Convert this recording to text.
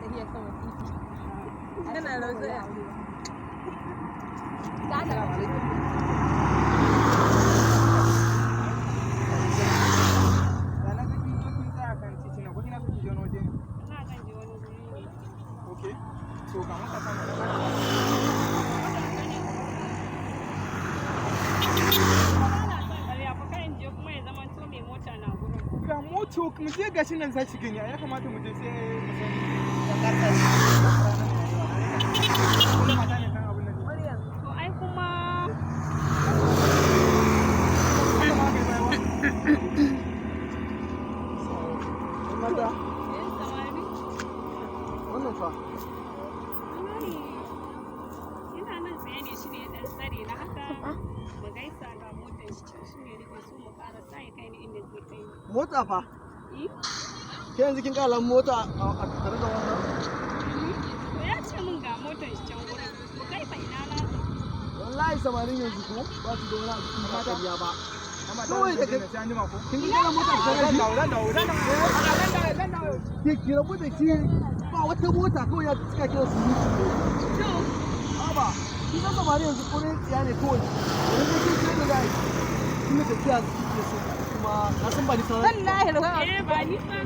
Tafiya sama titi. Kana rausaya. Kana. Da na ga kin zo kin tsaya kan titi na, ko kina so ki je wani waje ne? Ina zan je wani guri ne. Okay. So ga mota ta nan. Ba na son ƙarya fa, kar in je kuma ya zama to mai mota na gurin. Ga moto, mu je, gashi nan za ki gani. Ya kamata mu je sai mu san. Wani mata ne kan abun nan ne. Maryam. To ai kuma Haka ma aka yi baya ba. Mata, eh, samari. wannan fa. Wallahi ina nan tsaye ne, shi ne ya ɗan tsare na haka. Mu gaisa, ga motar shi can, shi ne nake so mu ƙara sa ya kai ni inda zai kai ni. Mota fa. Eh? Ke yanzu kin kala mota a tattare da wannan? To ya ce min ga motar shi can gurin. Mu kai fa, ina na tafi. Wallahi samarin yanzu ko ba su da wani abu in ba ƙarya ba. Amma Kawai da daga- sai an jima ko? Kin ga mota ta Zan shi? dawo, zan dawo, zan dawo. Zan dawo, zan dawo. Ke ki rabu da shi, ba wata mota, kawai ya cika kira su mutu. To Aba, kin san samari yanzu kore tsiya ne kawai. Yanzu kin sai da za a yi. Tunda tafiya kike so kuma na san ba ni sauran. Wallahi. Eh, ba ni fa.